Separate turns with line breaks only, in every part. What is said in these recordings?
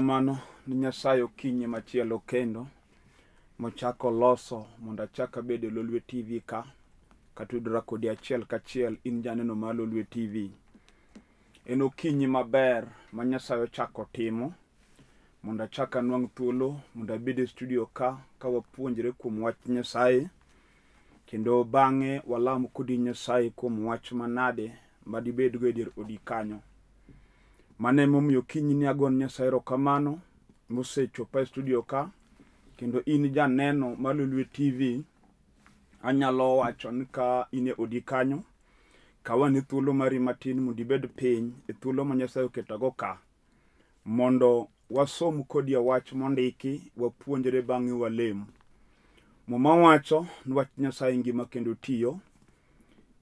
Erokamano ni Nyasaye okinyi machielo kendo mochako loso mondo achak abed e Lolwe TV ka katudora kodi achiel kachiel in janeno mar Lolwe TV. En okinyi maber ma Nyasaye ochako timo mondo achak anwang' thuolo mondo abed e studio ka ka wapuonjre kuom wach Nyasaye kendo bang'e walam kodi Nyasaye kuom wach manade madibedgo e dier odi kanyo. Mano emomiyo kinyni agone Nyasaye erokamano mosechopa e studio ka kendo in janeno mar Lolwe TV anyalo wacho ni ka in e odi kanyo kaw ane thuolo mari matin mondo ibed piny e thuolo ma Nyasaye oketago ka mondo wasom kodi e wach mondiki wapuonjre bang'e walem. Muma wacho ni wach Nyasaye ngima kendo tiyo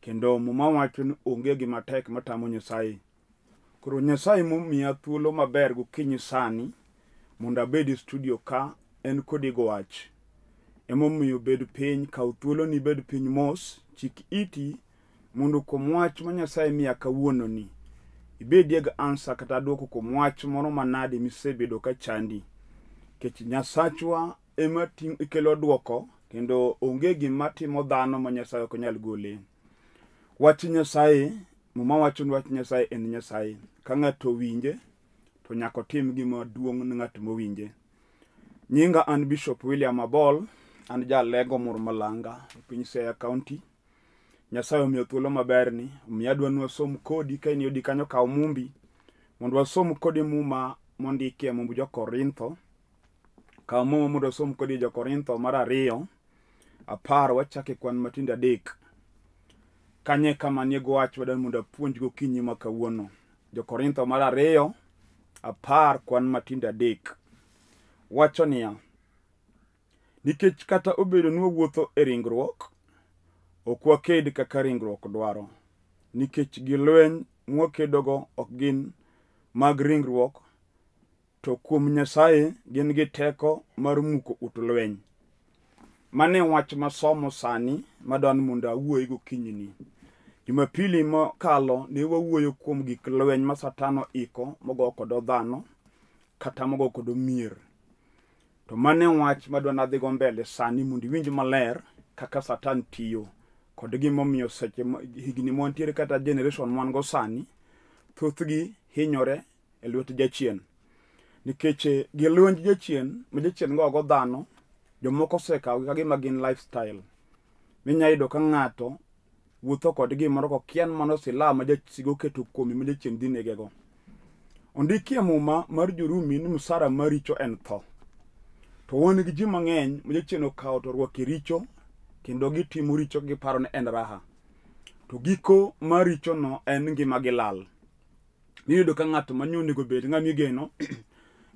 kendo Muma wacho ni onge gima tek matamo Nyasaye. Koro Nyasaye momiya thuolo maber gokinyi sani mondo abed e studio ka en kodi go wach. Emomiyo bed piny, kaw thuoloni ibed piny mos, chik iti mondo kuom wach ma Nyasaye miya kawuononi, ibedie gi answer kata dwoko kuom wach moro manade misebedo ka chandi. Nikech Nyasachwa ema kelo dwoko kendo onge gima timo dhano ma Nyasaye ok nyal gole. Wach Nyasaye Muma wacho ni wach Nyasaye en Nyasaye. Ka ng'ato owinje, to nyaka otim gima duong' ne ng'at mowinje. Nyinga an Bishop William Abol, an jalego moro Malanga e piny Siaya County. Nyasaye omiyo thuolo maber ni, omiyo adwa ni wasom kodi ka in e odi kanyo kaw mumbi mondo wasom kodi muma mondiki e mumb jo-Korintho. Kaw muma mondo wasom kodi jo-Korintho mar ariyo apar wachako e kwan matindo adek. Kanye kama nie go wach wadwaro mondo apuonj gokinyi ma kawuono. Jo-Korintho mar ariyo apar kwan matindo adek. Wacho niya, nikech kata obedo ni wawuotho e ringruok, ok waked kaka ringruok dwaro. Nikech gi lweny mwakedogo ok gin mag ringruok, to kuom Nyasaye gin gi teko mar muko ut lweny. Mano e wach masomo sani madwa ni mondo awuoyi gokinyini. Jumapili mokalo ne wawuoyo kuom gik lweny ma Satan oiko mogo kodo dhano kata mogo kodo mier. To mano e wach madwa nadhigo mbele sani mondo iwinj maler kaka Satan tiyo kod gimomiyo seche higni mwantiere kata generation mwan go sani thothgi hinyore e lwet jachien. Nikech gi lwenj jachien ma jachien gogo dhano, jomoko osekawogi ka gima gin lifestyle. Minya yudo ka ng'ato wuotho kod gimoro kokia ni mano silaha ma jasigu oketo kuome ma jachien dhi negego. Ondiki e muma mar Jorumi ni msara mar richo en tho. To wan gi ji mang'eny ma jachien okawo to orwako e richo kendo gitimo richo giparo ni en raha. To giko mar richono en ngima gi lal. Iyudo ka ng'at ma onego bed ng'ama igeno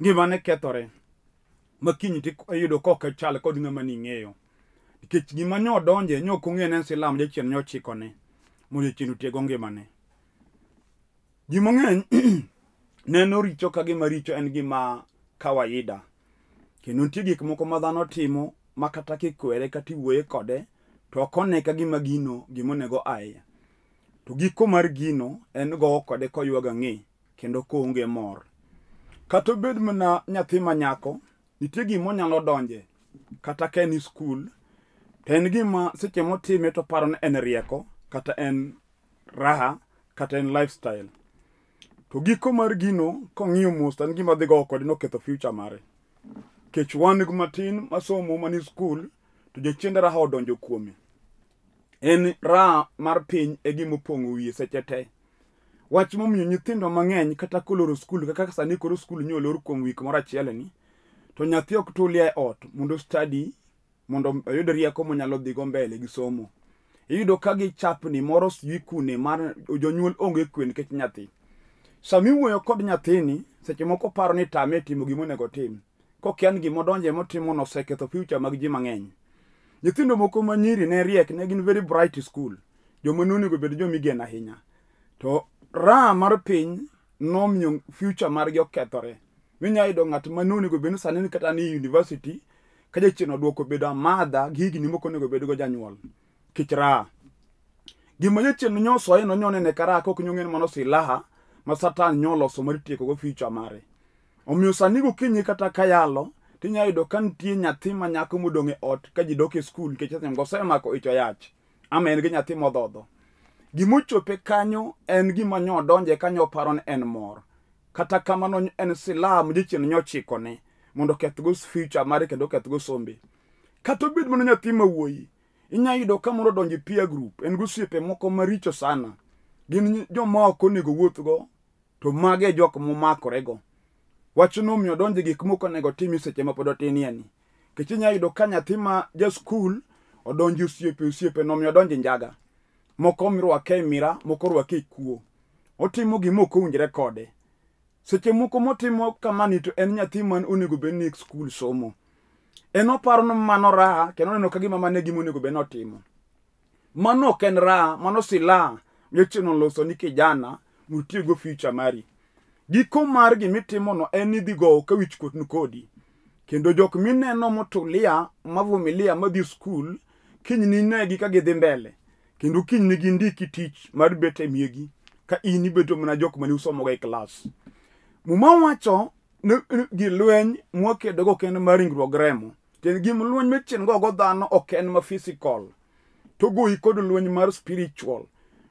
ngimane kethore ma kiny iyudo ka ok chal kod ng'ama ning'eyo. Nikech gima nyo odonje nyo ok ong'eyo ni en silam jachien nyo ochikone mondo jachien otiego ngimane. Ji mang'eny neno richo ka gima richo en gima kawaida. Kendo nitie gik moko ma dhano timo ma kata kikwere kata iwuoye kode to ok one ka gima gino gima onego aye. To giko mar gino en gowo kode koywago ang'e kendo koonge mor. Kata obed mana nyathi ma nyako, nitie gima onyalo donje kata ka en e skul, to en gima seche motime to oparo ni en rieko kata en raha kata en lifestyle. To giko mar gino kong'iyo mos to en gima dhi gowo kode noketho future mare. Nikech wan gi matin masomo mani skul to jachiend raha odonjo kuome. En raha mar piny e gima opong'o wiye seche te. Wach momiyo nyithindo mang'eny kata koloro skul kaka sani koro skul nyo olor kuom wik moro achiel ni, to nyathi ok tulie e ot mondo study mondo oyud rieko monyalo dhigo mbele gi somo. Iyudo ka gichapni moro sijui kune mar jonyuol onge kwe nikech nyathi. Sama iwuoyo kod nyathini, seche moko paro ni tame timo gima onego otim. Kokia ni gima odonje motimo no oseketho future mag ji mang'eny. Nyithindo moko ma nyiri ne riek, ne gin very bright e school. Joma ne onego bed joma igeno ahinya. To raha mar piny nomiyo future margi okethore. Minya yudo ng'at ma nonego bed ni sani ni kata ni university ka jachien oduoko bedo amadha gi higni mok onego bed go janyuol. Kech raha. Gima jachien nyosoye no nyonene ka raha kok nyong'e ni mano silaha ma Satan nyoloso mar tieko go future mare. Omiyo sani gokinyi kata kayalo, tinya yudo ka nitie nyathi ma nyako modong' e ot ka ji dok e skul nikech seche osemako ich oyach ama en gi nyathi modhodho. Gimochope kanyo en gima nyodonje kanyo oparo ni en mor. Kata kamano en silaha ma jachien nyochikone mondo okethgo future mare kendo okethgo sombe. Kata obed mana nyathi ma wuoyi, inya yudo ka moro odonjo e peer group, en gi osiepe moko maricho sana. Gin joma ok onego wuothgo, to mago e jok momakorego. Wachno omiyo odonjo e gik mok onego otim e seche ma pod otinie ni. Nikech inya yudo ka nyathi ma ja skul odonjo e osiepe, osiepe no omiyo odonjo e njaga. Moko rwake e mira, moko rwake e kuo. Otimo gima ok owinjore kode. Seche moko motimo kamani to en nyathi man onego bed ni e skul somo. En oparo ni mano raha kendo oneno ka gima mano e gima onego bed ni otimo. Mano ok en raha, mano silaha jachien oloso ni kijana mondo itigo future mari. Giko mar gimitimono en ni idhi gowo ka wich kuot ni kodi. Kendo jok mineno motulia, mavumilia, madhi skul, kiny ninegi ka gidhi mbele. Kendo kiny ne gindiki tich mar bet e miegi ka in ibeto mana jok mane usomogo e klas. Muma wacho ni gi lweny mwakedogo ok en mar ringruok gi remo. Tiend gima lweny machien gogo dhano ok en ma physical. To goyi kod lweny mar spiritual.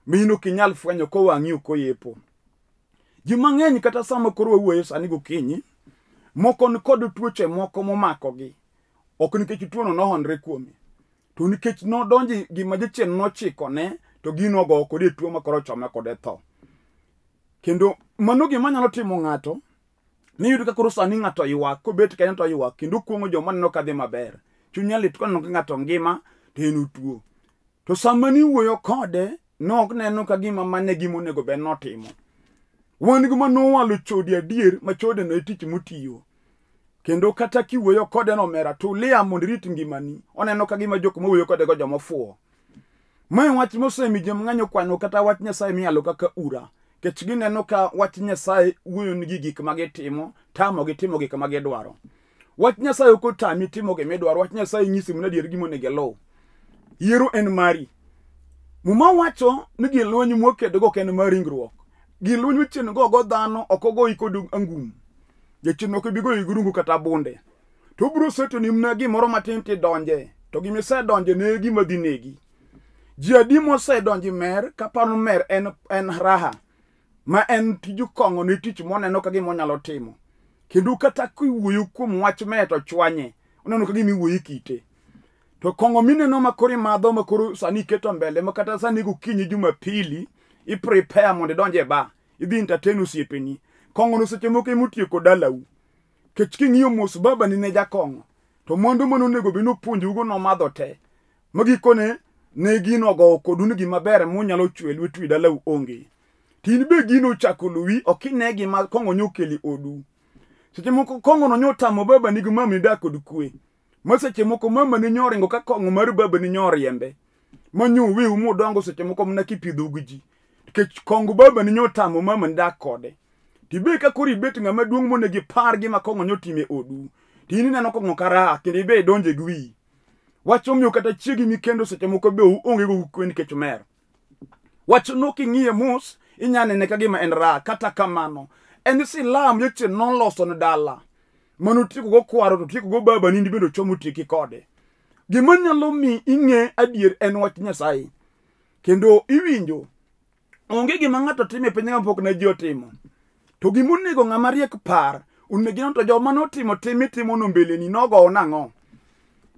Ma in ok inyal fwenyo ka wang'i ok oyepo. Ji mang'eny kata sama koro wawuoyo sani gokinyi, moko ni kod tuoche moko momakogi. Ok nikech tuono nohonre kuome. To nikech nodonjo gima jachien nochikone, to gino ogowo kode e tuo ma koro ochome kode tho. Kendo mano gima nyalo timo ng'ato, miyud ka koro sani ng'ato ywak, kobet kanyo to ywak, kendo okuong'o joma neno ka dhi maber. Chunye lit koneno ka ng'ato ngima, to en otuo. To sama niwuoyo kode, nok neno ka gima mano e gima onego bed notimo. Wan gi manowalo chode adier, ma chode no e tich motiyo. Kendo kata kiwuoyo kode no omera, tulia mondo irit ngimani. Oneno ka gima jok mawuoyo kode go joma ofuwo. Mae wach mosemiyo ji mang'eny okwanyo kata wach Nyasaye miyalo kaka ura. Nikech gineno ka wach Nyasaye wuoyo nigi gik ma gitimo, tamogi timo gik ma gidwaro. Wach Nyasaye ok otami timo gima idwaro, wach Nyasaye nyisi mana adier gima onego iluw. Yiero en mari. Muma wacho ni gi lweny mwakedogo ok en mar ringruok. Gi lweny michien go go dhano ok ogoyi kod angum. Jachien ok bi goyi gi rungu kata bunde. To obiro setoni mana gimoro matin tidonje. To gima isedonje ne e gima dhi negi. Ji adi mosedonjo e mer kaparo ni mer en raha ma en tij kong'o ne tich moneno ka gima onyalo timo. Kendo kata kiwuoyo kuom wach mer to chwanye. Oneno ka gima iwuoyo e kite. To kong'o mineno ma koro imadho ma koro sani iketo mbele ma kata sani gokinyi Jumapili i prepare mondo idonj e bar. Idhi entertain osiepeni. Kong'o no seche moko ema otieko dalau. Kech king'iyo mos babani ne jakong'o. To mwandu mane onego bed ni opuonjougo nomadho te. Ma gikone ne gino ogowo kodu ni gima ber munyalo chwe lwetu e dalau onge. To in be gino ochako luwi ok ine gima kong'o nyo okelo e odu. Seche moko kong'o no nyotamo babani gi mamani dak kod kwe. Ma seche moko mamani nyoringo ka kong'o mar babani nyoriembe. Ma nyoweu mudongo seche moko mana kipidhou gi ji. Nikech kong babani nyotamo mamani dak kode. Tibe ka koro ibet ng'ama duong' monego ipar gima kong'o nyotimo e odu. To in ineno kong'o ka raha kendo ibe idonje gi wiyi. Wach omiyo kata chiegi mikendo seche moko be uonge go kwe nikech mer. Wach no king'iye mos, inya nene ka gima en raha. Kata kamano, en silaha ma jachien noloso ne dala. Mano otieko go kwaro to otieko go babani in bende ochomo otieki kode. Gima nyalo mi ing'e adier en wach Nyasaye. Kendo iwinjo, onge gima ng'ato timo e piny ka pok ne ji otimo. To gima onego ng'ama riek par, onego ine to joma notimo tim mitimono mbeleni nogowo nang'o?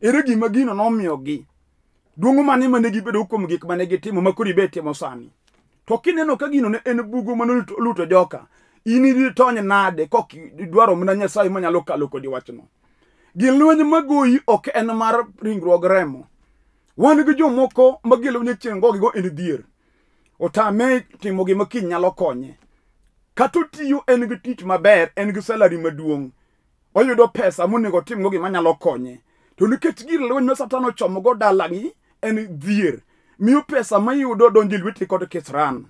Ere gima gino nomiyogi? Duong' mane mane gibedo kuom gik mane gitimo ma koro ibe timo sani? To kineno ka gino ne en bugo mane oluto joka, in iditony nade kok idwaro mana Nyasaye manyalo kalo kodi wachno? Gi lweny magoyi ok en mar ringruog remo. Wan gi jomoko ma gi lweny chieng' gogigo en dhier. Otame timo gima kiny nyalo konye. Kata otiyo en gi tich maber, en gi salary maduong'. Oyudo pesa monego otimgo gima nyalo konye. To nikech gir lweny ma Satan ochomo go dalagi en dhier, miyo pesa mayudo donjo e lweti kod kisran.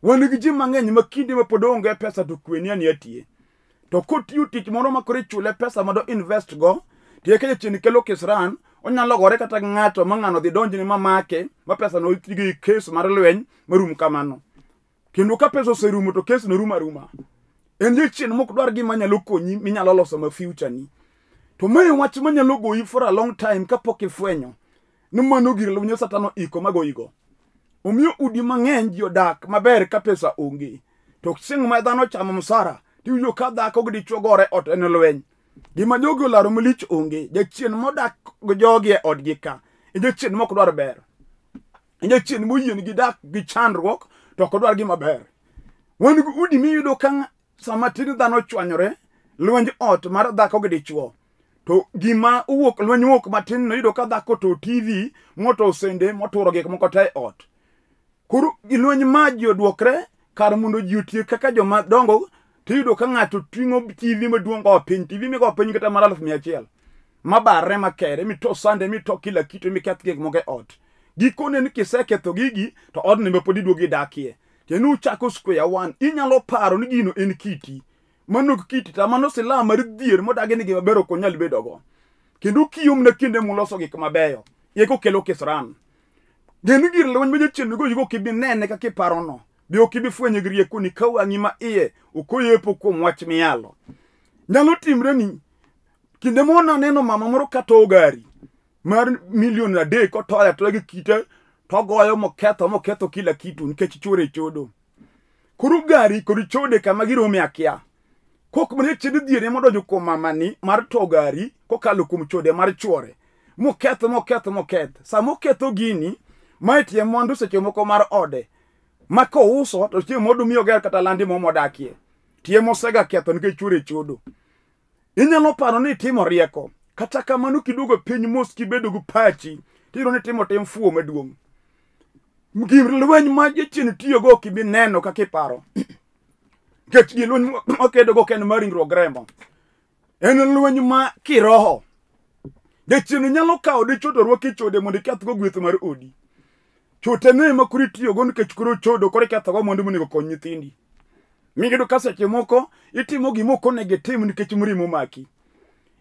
Wan gi ji mang'eny ma kinde ma pod onge pesa to kwe ni ania tie. To kotiyo tich moro ma koro ichule pesa mondo invest go, to eka jachien kelo kisran, onyalo gore kata gi ng'ato ma ng'ano dhi donjne ma make, ma pesa no tigo e kes mar lweny marum kamano. Kendo ka pesa oserumo to kes no rumo aruma. En jachien mok dwar gima nyalo konyi minyalo loso ma future ni. To mae wach manyalo goyi for a long time kapok ifwenyo ni mano gir lweny Satan oiko magoyigo. Omiyo udi mang'eny ji odak maber ka pesa onge. To chieng' ma dhano ochamo msara, tiwinjo ka dhako gi dichwo gore ot en lweny. Gima jogi olaro malich onge. Jachien modak gi jogi e odgi ka, e jachien mok dwar ber. En jachien moyien gi dak gi chandruok to ok odwar gima ber. Wan gi udi miyudo ka sama tin dhano ochwanyore, lwenj ot mar dhako gi dichwo. To gima owuok lweny wuok matin no iyudo ka dhako to TV moto sende moturo gik moko te e ot. Koro lweny ma ji oduokre kar mondo ji otiek kaka joma dongo tiyudo ka ng'ato ting'o TV maduong' go piny, TV migo piny kata mar 100,000 mabarre makere mito sande mito kila kitu miketh gik moko e ot. Gikone ni kiseketho gigi to odni be pod iduogo idakie. Kendo uchako square one, inyalo paro ni gino en kiti. Mano ok kiti ta mano silaha mar dhier modagi ni gima ber ok onyal bedogo. Kendo kiyo mana kinde muloso gik mabeyo, eko kelo kisran. Gin gir lweny ma jachien nigo ok ibi nene kaka iparono. Be ok ibi fwenye gi riekoni ka wang'i ma iye ok oyepo kuom wach miyalo. Nyalo timre ni kinde moro naneno mama moro ka towo gari mar milion 3 otoyo atoya gi kite togoyo moketho moketho kila kitu nikech chuore chodo. Koro gari kod chode kama girome akia. Kok mana chede dhier modonjo kuom mamani mar to gari kokalo kuom chode mar chuore. Moketho moketho moketh. Sama oketho gini, mae tie mwandu seche moko mar ode. Ma kouso to chieng' moro domiyo oger kata landi moro modakie. Tie mosega ketho nikech chuore chodo. Inyalo paro ni itimo rieko. Kata kamano kiduogo piny mos kibedo gi pachi, tiyudo ni itimo tim fuwo maduong'. Gir lweny ma jachien tiyogo ok ibi neno kaka iparo. Nikech gir lweny makedogo ok en mar ringruok gi remo. En lweny ma kiroho. Jachien nyalo kawo dichwo to rwaki chode mondo ikethgo gweth mar odi. Chote no ema koro itiyogo nikech koro chodo koro ikethogo mwandu monego okony nyithindi. Miyudo ka seche moko itimo gima ok onego itim nikech mirima omaki.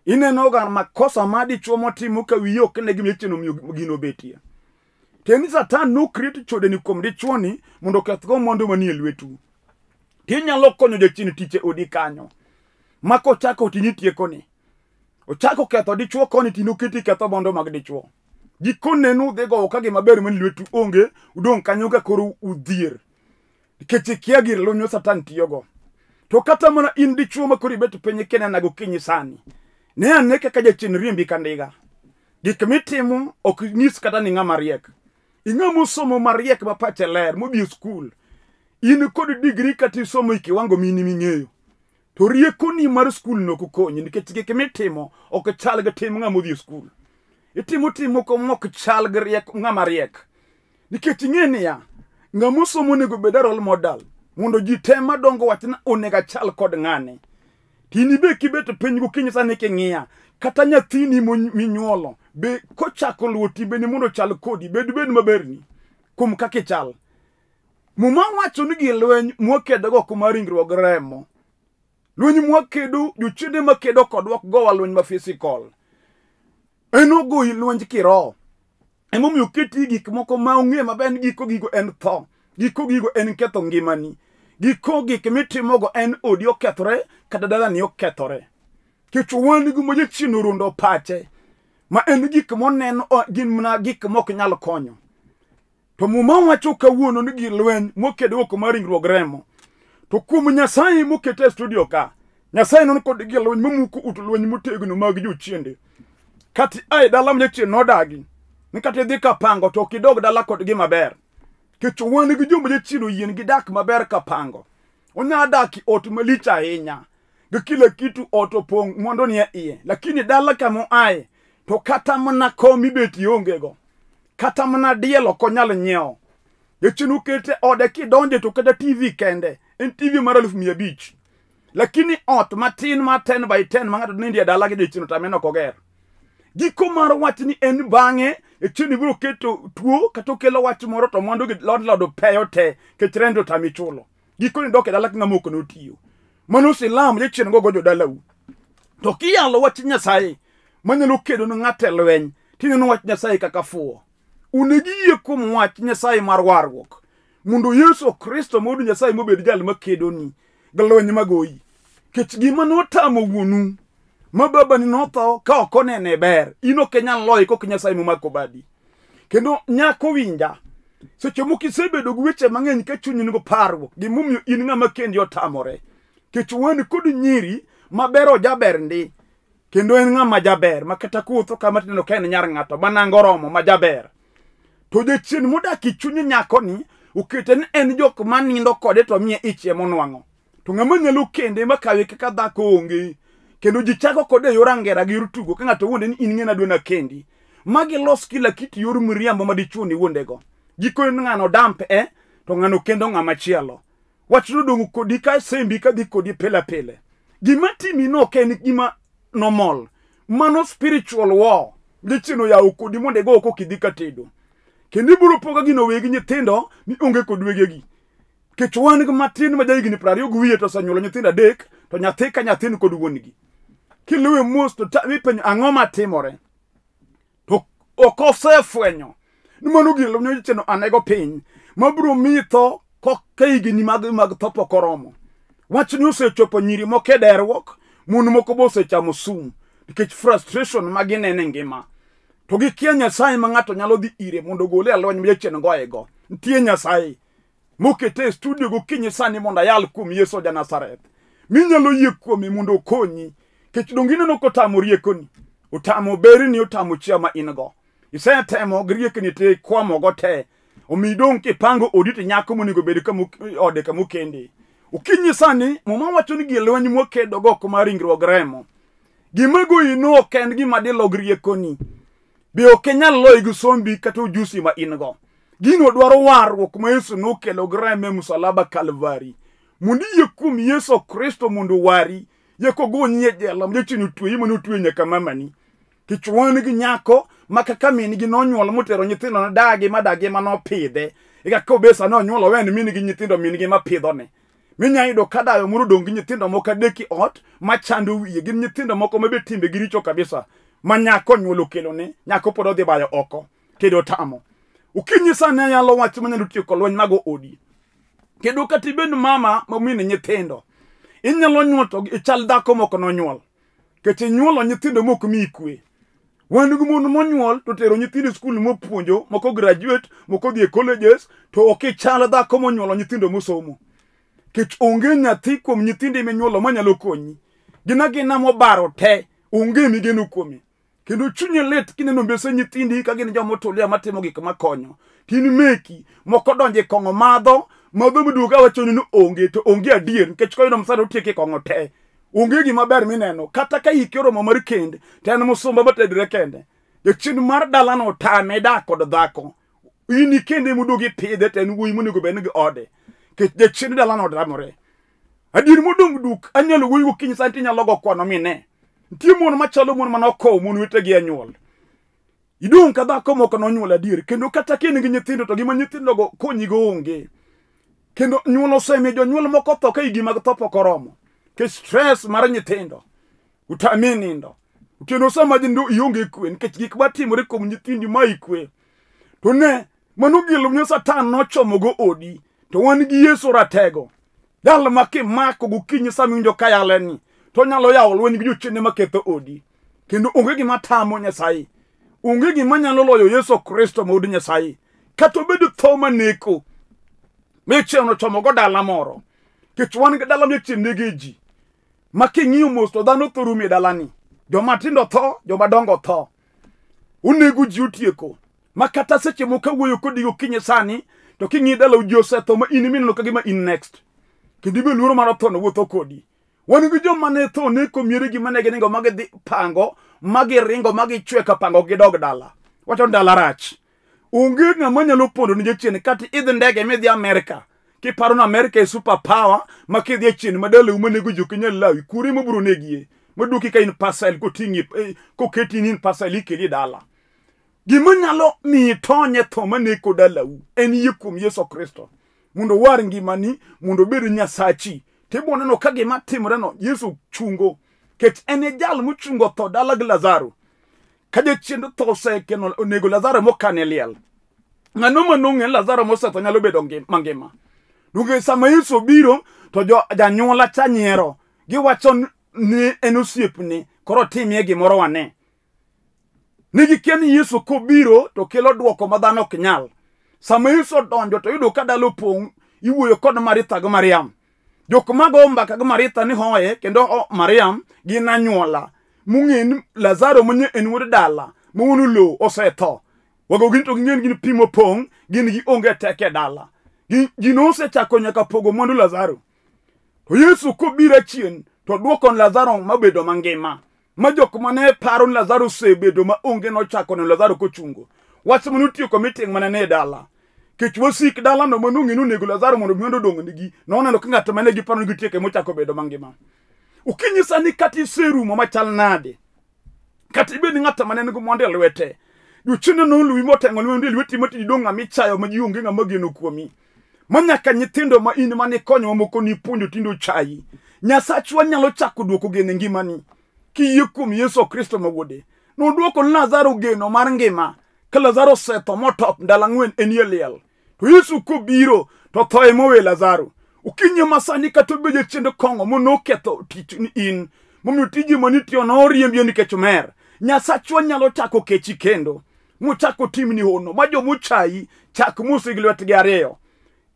Ineno ga makosa ma dichwo motimo ka wiye ok ne gima jachien omiyo gino obetie. Tiende ni Satan no create chodeni kuom dichwoni mondo okethgo mwandu manie lwetu. Tinyalo konyo jachien tich e odi kanyo. Ma kochako tini tiekoni. Ochako ketho dichwo koni tino keti ketho mwandu mag dichwo. Gikone nudhi gowo ka gima ber manie lwetu onge, udong' kanyo ka koro udhier. Nikech ikia gir lweny ma Satan tiyogo. To kata mana in dichwo ma koro ibet piny kinena gokinyi sani, ne ane kaka jachien riembi ka ndiga. Gik mitimo ok nyis kata ni ng'ama riek. Ing'ama osomo mariek ma pache ler, modhi e skul. In kod digri kata isomo e kiwango mini ming'eyo. To riekoni mar skul no ok okonyi nikech gik mitimo ok chal gi tim ng'ama odhi e skul. Itimo tim moko mok chal gi riek ng'ama riek. Nikech ing'e niya, ng'ama osomo onego obed a role model mondo ji te madongo wach ni onego achal kod ng'ane. Tini be kibet piny gokinyi sani king'iya, kata nyathini minyuolo be kochako luwo timbeni mondo ochal kodi, bed bed maberni kuom kaka ichal. Muma wacho ni gir lweny mwakedogo ok mar ringruok gi remo. Lweny mwakedo, jochiende makedo kodwa ok gowa lweny ma physical. En ogoyi lwenj kiroho. Emomiyo oketi gik moko ma ong'e maber ni giko gigo en tho. Giko gigo en ketho ngimani. Giko gik mitimogo en odi okethore kata dalani okethore. Nikech wan gi ma jachien orundo pache ma en gik moneno gin mana gik mok nyal konyo. To Muma wacho kawuono ni gir lweny mwakedo oko mar ringruok remo. To kuom Nyasaye mokete e studio ka, Nyasaye non kod gir lweny mamuko ut lweny motegno mag jochiende. Kati ae dala ma jachien nodagi, ni kata idhi kapango to ok idog dala kod gima ber. Nikech wan gi joma jachien oyien gi dak maber kapango. Onya dak e ot malich ahinya. Gi kila kitu ot opong' mwandu nie iye. Lakini dala kama oaye to kata mana kom mibetie ongego. Kata mana diel ok onyal nyiewo. Jachien okete ode kidonje to kata TV kende en TV mar 500,000. Lakini ot matin ma 10 by 10 ma ng'ato nindie e dala gi jachien otame ni ok oger. Giko mar wach ni en bang'e jachien biro keto tuo kata okelo wach moro to mwandu gi landlord opeyo te nikech rent otami chulo. Gikone dok e dala ka ng'ama ok notiyo. Mano silam jachien gogo jodalau. To kiyalo wach Nyasaye manyalo kedo ne ng'ato e lweny, tineno wach Nyasaye kaka fuwo. Onego iyie kuom wach Nyasaye mar warruok mondo Yesu Kristo ma Wuod Nyasaye mobed jal makedoni. gi lweny magoyi. Kech gima notamo wuonu ma babani notho ka ok onene ber, in ok inyal loye kok Nyasaye momako badi. Kendo nyako winja, seche moko isebedo gi weche mang'eny ka chunyi nigo parruok, gimomiyo in ng'ama kendi otamore. Kech wan kod nyiri maber ojaber ndi, kendo en ng'ama jaber ma kata kuwuotho kama tineno ka en nyar ng'ato ma nango oromo ma jaber. To jachien modak e chuny nyakoni okete ni en jok manindo kode to miye ich emonwang'o. To ng'ama nyalo kende makawe kaka dhako onge. Kendo ji chako kode e yor angera gi yor tugo ka ng'ato wuonde ni in ng'ena adwa nakendi. Ma gilos kila kit yor miriambo ma dichuo ni wuondego. Gikone ni ng'ano damp e to ng'ano kendo ng'ama chielo. Wachno dong' kodi ka sembi ka dhi kodi pile pile. Gima timi no ok en gima normal. Mano spiritual war. Jachien oyawo kodi mondo igo oko kidhi ka tedo. Kendo ibiro po ka gino wegi nyithindo mi onge kod wegegi. Kech wan gi matin ma jahigni 20 gi wiye to osenyuolo nyithindo 3 to nyathi ka nyathi ni kod wuon-gi. Kiluwe mos to ipenjo ang'o matimore. To ok osefwenyo ni mano gir lweny jachien anego piny mabiro miyi tho ka higni mag tho pok oromo. Wachni osechopo nyiri moko e derruok, mon moko be osechamo sum nikech frustration ma gineno e ngima. To gikia Nyasaye ma ng'ato nyalo dhi ire mondo ogole e lweny ma jachien goyego. Nitie Nyasaye mokete e studio gokinyi sani mondo ayal kuom Yesu ja Nazareth. Minyalo yie kuome mondo okonyi. Kech donge ineno kotamo riekoni, otamo berni, otamo chia ma in go. Isetemo gi riekni te ikwamogo te. Omiyo idong' kipango odi to nyako monego bed ode kamokende. Okinyi sani Muma wacho ni gir lweny mwakedogo ok mar ringruok gi remo. Gima goyi no ok en gima dilo gi riekoni. Be ok inyal loye gi sombi kata ujusi ma in go. Gino dwaro warruok ma Yesu nokelo gi reme e musalaba Kalvari. Mondo iyie kuom Yesu Kristo mondo owari, yie kogonyi e jela ma jachien otweyi mane otweyo nyaka mamani. Kech wan gi nyako ma kaka min gi nonyuolo motero nyithindo ne dagi ma dagi ma nopidhe. E kaka obesa nonyuolo wen min gi nyithindo min gi mapidhone. Minya yudo ka dayo moro odong' gi nyithindo moko 3 e ot machando wiye. Gin nyithindo moko ma be timbe gi richo kabisa. Ma nyako onyuolo kelone, nyako pod odhi bayo oko, kendo otamo. Okinyi sani anyalo wacho manyalo tieko lweny mago odi. Kendo kata ibed mama ma min nyithindo, inyalo nyuol to ichal dhako moko nonyuol. Kech inyuolo nyithindo mok miyi kwe. Wan gi mon monyuol to tero nyithindo e skul mopuonjo, moko graduate, moko dhi e colleges, to ok ichal dhako monyuolo nyithindo mosomo. Kech onge nyathi kuom nyithindi minyuolo manyalo konyi. Gin agina mobaro te, onge migeno kuome. Kendo chunyi lit kineno mbese nyithindi ka gin joma otulia matimo gik makonyo. Tin meki, moko donjo e kong'o madho, madho miduogo awacho ni onge, to onge adier, nikech koyudo msara otieko e kong'o te. Onge gima ber mineno, kata ka hike oromo mar kend, to en musumba matedre kende. Jachien mar dalano otame dak kod dhako. In ikende moduogo ipidhe to en wuoyi monego bed ni gi ode. Nikech jachien dalano odamore. Adier modong' duk, anyalo wuoyi gokinyi sani tinyalo go kwano mine. Nitie mon machalo mon mane okowo mon wetegi e nyuol. Idong' ka dhako moko nonyuol adier, kendo kata ka in gi nyithindo to gima nyithindogo konyigo onge. Kendo nyuol osemiyo jonyuol moko tho ka higni mag tho pok oromo. Nikech stress mar nyithindo, utami nindo. Otieno sama nindo ionge kwe nikech gik matimore kuom nyithindi mayi kwe. To ne, mano gir lweny Satan nochomogo odi, to wan gi Yesu ratego. Jal ma kimako gokinyi sama iwinjo ka yale ni, to onyalo yawo lweny gi jochiende maketho odi. Kendo onge gima tamo Nyasaye. Onge gima nyalo loyo Yesu Kristo ma wuod Nyasaye. Kata obedo tho maneko, michiel nochomogo dala moro. Nikech wan gi dala michiel nege ji. Ma king'iyo mos to dhano tho rumo e dalani. Joma tindo tho, joma dongo tho. Onego ji otieko. Ma kata seche moko awuoyo kodi gokinyi sani, to king'iyo dalau ji osetho ma in mineno ka gima in next. Kendo ibe luoro mar tho no wuotho kodi. Wan gi joma ne tho neko mieregi mane giringo ma gidhi pango, ma giringo ma gichwe ka pango gidog dala. Wacho ni dala rach. Onge ng'ama nyalo pondo ni jachien kata idhi ndege midhi Amerka. Kiparo ni Amerka e super power ma kidhi e chien ma dalau manego ji ok inyal lawi, kure mobiro negie. Maduoki ka in parcel koting'i koketi ni in parcel ikeli e dala. Gima nyalo miyi tony e tho maneko dalau en yie kuom Yesu Kristo mondo owar ngimani, mondo obed Nyasachi. Tibiro neno ka gima timoreno Yesu chungo, nikech en e jal mochungo tho dala gi Lazaro. Ka jachien tho osekeno onego Lazaro mokane e liel. Ng'ano manong'e Lazaro mosetho nyalo bedo mangima. Donge sama Yesu obiro To jo janyuola cha nyiero. Giwacho ni en osiepni, koro timie gimoro wane. Ne gikia ni Yesu kobiro to kelo dwoko ma dhano ok nyal. Sama Yesu odonjo to yudo ka dala opong', iwuoyo kod Maritha gi Mariam. Jok mago mbaka gi Maritha ni hoye kendo Mariam gin anyuola. Mong'e ni Lazaro mane en wuod dala, ma wuon lowo osetho. Wago gin to ging'e ni gin pi mopong', gin gionge teko e dala. Ji nosechako nyaka pogo mwandu Lazaro. To Yesu kobiro achien to duoko Lazaro mabedo mangima. Ma jok mane paro ni Lazaro osebedo ma onge nochako neno Lazaro kochungo. Wach mane otieko meeting mane nie dala. Kech wasik dalano mane ong'e ni onego Lazaro mondo mwandu odong' nigi, noneno ka ng'at mane giparo ni gitieke mochako bedo mangima. Okinyi sani kata iserumo machal nade, kata ibed ng'at mane nigi mwandu e lwete, jochiende noluwi moteng'o mwandu e lweti ma tidong' ng'ama ichayo ma ji onge ng'ama geno kuomi. Ma nyaka nyithindo ma in mane ikonyo mamoko nipuonjo tinde ochayi. Nyasachwa nyalo chako duoko geno e ngimani. Kiyie kuom Yesu Kristo ma wuode. Nodwoko ne Lazaro geno mar ngima. Ka Lazaro osetho motop ndalo ang'wen enie liel. To Yesu kobiro to tho ema owe Lazaro. Okinyi ma sani kata obedo jachien kong'o monoketho tich ni in. Momiyo tiji manitiyo noriembi nikech mer. Nyasachwa nyalo chako kechi kendo. Mochako timni hono. Ma jomochayi chak mosi gi lwetgi ariyo.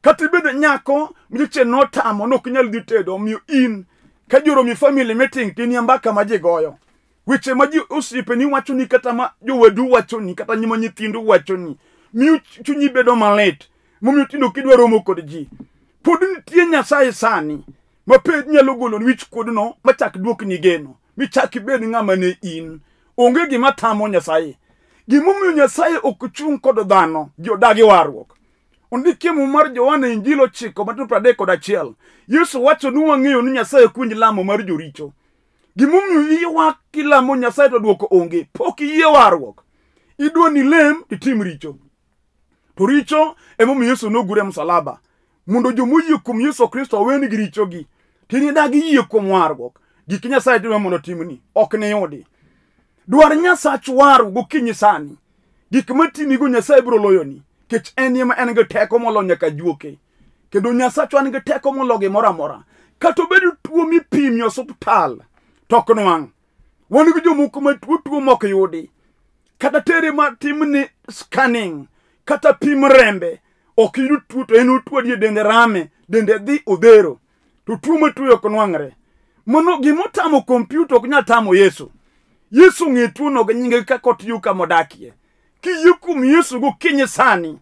Kata ibedo nyako jachien notamo nok nyal dhi tedo omiyo in ka ji oromo e family meeting to in mbaka ma ji goyo. Weche ma ji osiepeni wachoni kata ma jowadu wachoni kata ma nyithindu wachoni miyo chunyi bedo malit momiyo tinde ok idwa romo kod ji. Pod nitie Nyasaye sani ma pe nyalo goloni wich kuodno machak duokni geno michak ibed ng'ama ne in. Onge gima tamo Nyasaye. Gimomiyo Nyasaye ok chung' kod dhano, ji odagi warruok. Ondikie Muma mar Johana Injili 9 matindo 31. Yesu wacho ni wang'eyo ni Nyasaye ok winj lamo mar joricho. Gimomiyo iywak kilamo Nyasaye to dwoko onge, pok iyie warruok. Idwa ni ilem titim richo. To richo emomiyo Yesu nogure e msalaba. Mondo jomoyie kuom Yesu Kristo owenigi richogi. Tinidagi yie kuom warruok. Gik Nyasaye dwa mondo otimni, ok niyudi. Dwar Nyasach warruok gokinyi sani. Gik matimigo Nyasaye biro loyoni. Kech en ema en gi teko moloyo nyaka juoke. Kendo Nyasachwa nigi teko moloyo gimoro amora. Kata obed tuo mipimi e osuptal, to ok nwang'. Wan gi jomoko ma tuo tuo mok yudi. Kata tere ma timne scanning, kata pim rembe, ok yud tuo to en otuo adier, dende rame, dende dhi odhero. To tuo matuoyo ok nwang're. Mano gimotamo kompyuta ok nyal tamo Yesu. Yesu ong'e tuono gi nyinge kaka otiyo kama odakie. Kiyie kuom Yesu gokinyi sani,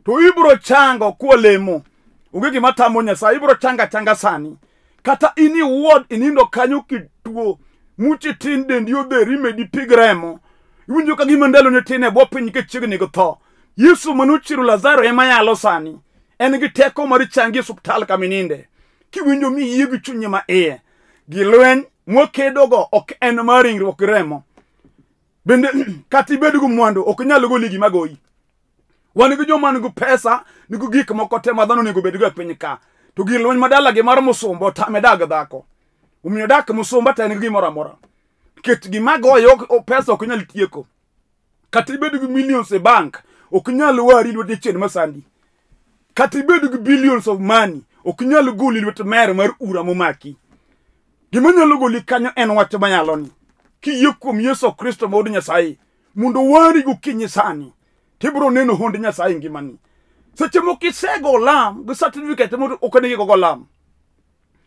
to ibiro chango kwalemo. Onge gima tamo Nyasaye, ibiro chango achanga sani. Kata in i ward inindo kanyo kituo, muchi tin dendi odheri imedi pig remo. Iwinjo ka gima ndalo ne tin e bwo piny nikech chiegni gi tho. Yesu manochiero Lazaro ema yalo sani. En gi teko mar changi e osuptal kama ininde. Kiwinjo mi iyie gi chunyi ma iye. Gi lweny mwakedogo ok en mar ringruok gi remo. Bende kata ibed gi mwandu ok nyal goli gima goyi. Wan gi joma nigi pesa, nigi gik moko te ma dhano onego bedgo e piny ka. To gir lweny ma dalagi mar musumba otame dag dhako. Omiyo dak musumba to en gi gimoro amora. Ket gima goyo pesa ok nyal tieko. Kata ibed gi millions e bank, ok nyal wari lwet jachien masandi. Kata ibed gi billions of money, ok nyal goli lwet mer mar ura momaki. Gima nyalo goli kanyo en wach mayalo ni. Kiyie kuom Yesu Kristo ma wuod Nyasaye, mondo wari gokinyi sani, tibiro neno hond Nyasaye e ngimani. Seche moko isego lam gi certificate moro ok onego igo lam.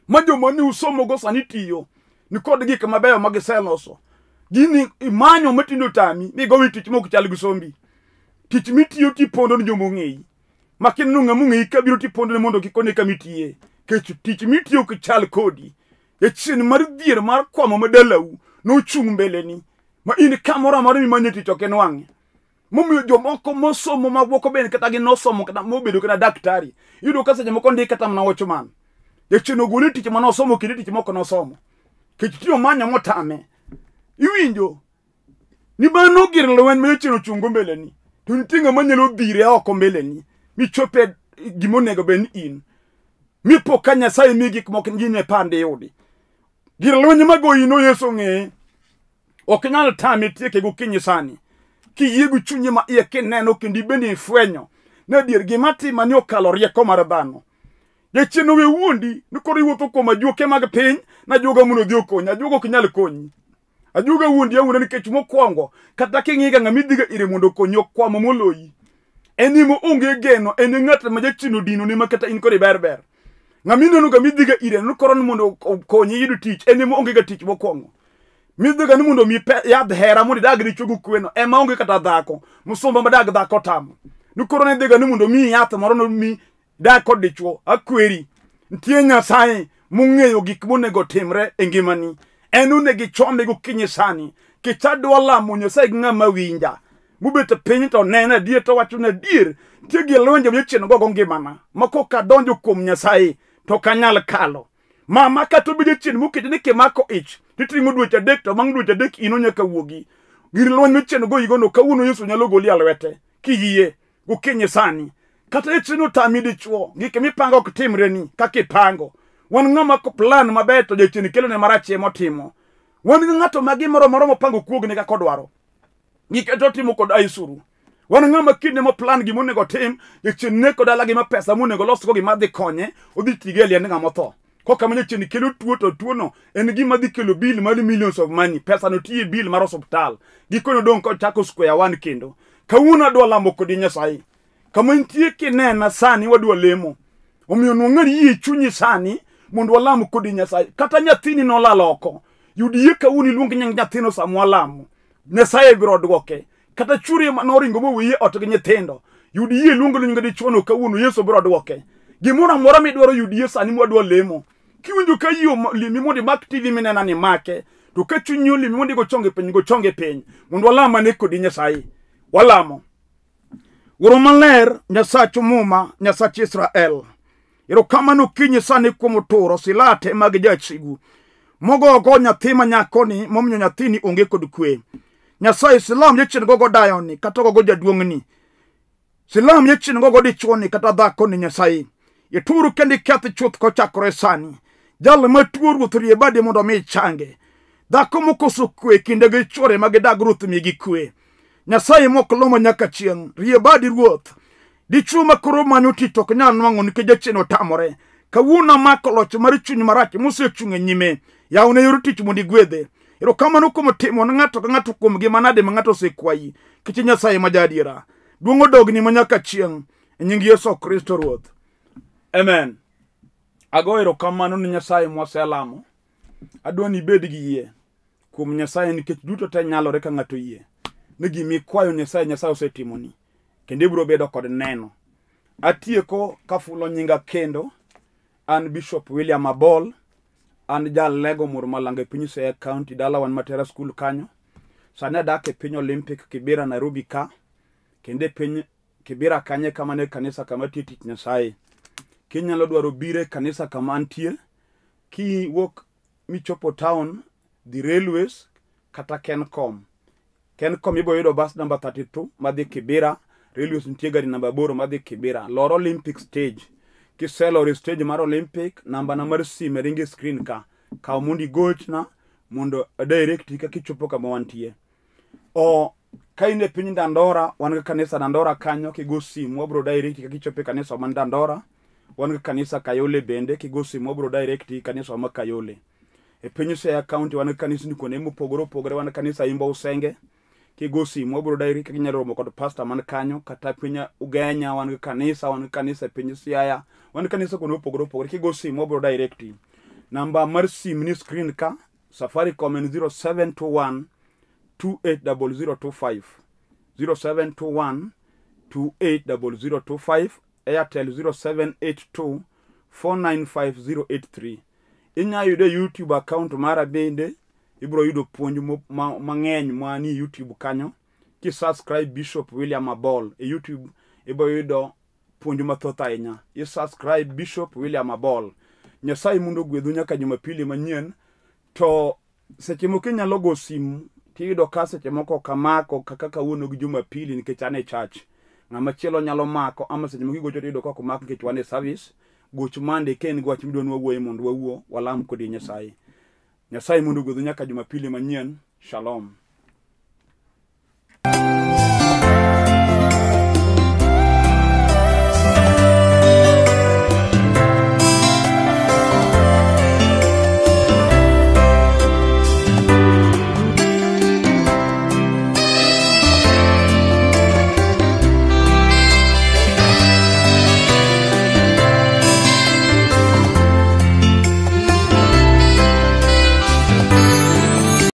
Ma joma ne usomogo sani tiyo ni kod gik mabeyo ma giseloso. Gini imanyo matindo tami migo wi tich mok chal gi sombi. Tich mitiyo tipondo ni joma ong'eyi. Ma kineno ng'ama ong'eyi kabiro tipondo ne mondo kik one kama itiye. Kech tich mitiyo ok chal kodi. Jachien mar dhier mar kwamo ma dalau nochung' mbeleni. Ma in kamoro amora mimanye tich ok inwang'e. Momiyo jomoko mosomo ma moko bende kata ginosomo kata mobedo kata daktari. Iyudo ka seche moko ndik kata mana watchman. Jachien ogole tich mane osomo kendo tich moko nosomo. Kech tiyo manyo motame. Iwinjo ni mano gir lweny ma jachien ochungo mbeleni. To nitie ng'ama nyalo dhire oko mbeleni michope gima onego bed ni in. Mipo ka Nyasaye miyi gik moko gin e pande yudi. Gir lweny magoyino Yesu ong'eye. Ok nyal tame tieke gokinyi sani. Kiyie gi chunyi ma iye kineno kendo ibende ifwenyo ni adier gima tima ni okalo rieko mar dhano. Jachien owe wuondi ni koro iwuotho kuom ajuoke mag piny na ajuoga mondo odhi okonyi. Ajuoga ok nyal konyi. Ajuoga wuondi awuonda nikech mokwongo kata king'iga ng'ama idhiga ire mondo okonyi okwamo moloyi. En ema onge geno, en e ng'at ma jachien odinone ma kata in kod iber ber. Ng'ama ineno ga midhiga ire ni koro ni mondo okonyi yudo tich, en ema onge ga tich mokwongo. Midhiga ni mondo omiyi yadh hera mondo idag dichwo gi kweno, ema onge kata dhako. Musumba madag dhako tamo. Ni koro ni idhiga ni mondo omiyi yath moro nomiyi dak kod dichwo, akweri. Nitie Nyasaye mong'eyo gik monego otimre e ngimani. En onego ichome gokinyi sani. Kech adwa lamo Nyasaye gi ng'ama winja. Mobet piny to neno adier to wacho ni adier nitie gi lwenje ma jachien gogo ngimana ma kok adonjo kuom Nyasaye to ok anyal kalo. Mama kata obedo jachien moketi ni kimako ich titing'o dweche adek to bang' dweche adek ino nyaka wuogi. Gir lweny michien go igono kawuono Yesu nyalo goli e lwete kiyie gokinyi sani. Kata jachien otami dichuo, gik mipango ok timreni kaka ipango. Wan ng'ama ko plan maber to jachien kelone marach ema otimo. Wan gi ng'ato ma gimoro moro mopango kuogne kaka odwaro. Gike to timo kod aisuru. Wan ng'ama kinde mo plan gima onego otim, jachien neko dala gi ma pesa monego losgo gima dhi konye, odhi tige e liend ng'ama otho. Koka ma jachien kelo tuo to tuono en gima dhi kelo bill mar millions of money. Pesa no tiye bill mar osuptal. Gikone odong' kochako square one kendo. Kawuono adwa lamo kodi Nyasaye. Kama intie kinena sani wadwa lemo. Omiyo nwang'ani yie chunyi sani mondo walam kodi Nyasaye. Kata nyathini nolal oko. Yud yie kawuono iluong nying nyathino sama walamo. Nyasaye biro dwoke. Kata churi ma noringo moweyi e ot gi nyithindo. Yud yie iluong nying dichuono kawuono Yesu biro dwoke. Gimoro amora midwaro yud yie sani mwadwa lemo. Kiwinjo ka yie olimi mondo imak TV minena ni make. To ka chunyi olimi mondo igo chonge piny, go chonge piny. Mondo walam ane kodi Nyasaye. Walamo. Wuoro maler, Nyasach Muma, Nyasach Israel. Erokamano okinyi sani kuom turo silate mag jasigu. Mogogo nyathi ma nyakoni momiyo nyathini onge kod kwe. Nyasaye silam jachien gogo dayoni kata gogo jaduong'ni. Silam jachien gogo dichuoni kata dhakoni Nyasaye. Ituru kendo iketh chuth kochakore sani. Jal matuo Ruoth rie badi mondo mi ichange. Dhako mokoso kwe kinde gi chwore ma gidag Ruoth migi kwe. Nyasaye mok loma nyaka chieng', rie badi Ruoth. Dichuo ma koro manyo tich to ok nyal nwang'o nikech jachien otamore. Kawuono amako loch mar chuny marach mosechung' e nyime. Yawne yor tich mondo igwedhe. Erokamano kuom timo ne ng'ato ka ng'ato kuom gi manade ma ng'ato osekwayi. Kech Nyasaye ma jaadiera. Duong' odogni ma nyaka chieng'. E nying Yesu Kristo Ruoth. Amen. Ago erokamano ne Nyasaye mwaselamo. Adwa ni ibed gi yie kuom Nyasaye nikech duto te nyalore ka ng'ato yie. Ni gima ikwayo Nyasaye, Nyasaye osetimoni. Kendo ibiro bedo kod neno. Atieko kafulo nyinga kendo. An Bishop William Abol. An jalego mur Malanga e piny Siaya County, dala wan Matera School kanyo. Sani adak e piny Olympic Kibera Nairobi ka. Kendo e piny Kibera kanyo e kama ne kanisa kama tiyo tich Nyasaye. Kinyalo dwaro biro e kanisa kama antie, kiwuok michopo town, dhi railways kata Kencom. Kencom ibiro yudo bus number 32 madhi Kibera, railways nitie gari namba 8 madhi Kibera. Lor Olympic stage. Kiseloro e stage mar Olympic, namba na mar sime ringo e screen ka. Kaw mondo igochna mondo direct kaka ichopo kama wantie. O ka in e piny Dandora, wan gi kanisa Dandora kanyo, kigo simu wabiro direct kaka ichopo e kanisa man Dandora. Wan gi kanisa Kayole bende, kigo simu wabiro direct kanisa ma Kayole. E piny Siaya County wan gi kanisni kuonde mopogore opogore, wan gi kanisa Imbo Usenge. Kigo simu wabiro direct kaka inyalo romo kod pastor man kanyo, kata piny Ugenya wan gi kanisa, wan gi kanisa e piny Siaya, wan gi kanisa kuonde mopogore opogore. Kigo simu wabiro direct. Namba mar simu ni screen ka, Safaricom en 0721 280025 0721 280025 Airtel 0782 495083. Inya yude YouTube account mara bende, ibiro yudo puonj mang'eny manie YouTube kanyo. Ki subscribe Bishop William Abol e YouTube, ibiro yudo puonj mathoth ahinya. I subscribe Bishop William Abol. Nyasaye mondo ogwedhu nyaka Jumapili manyien. To seche moko inyalo go simu tiyudo ka seche moko ok amako kaka kawuono gi Jumapili nikech an e church. Ng'ama chielo nyalo mako ama seche moko igocho tiyudo ka ok omak nikech wan e service. Goch Monday ka in gi wach midwa ni wawuoye mondo wawuo, walam kodi Nyasaye. Nyasaye mondo ogwedhu nyaka Jumapili manyien. Shalom.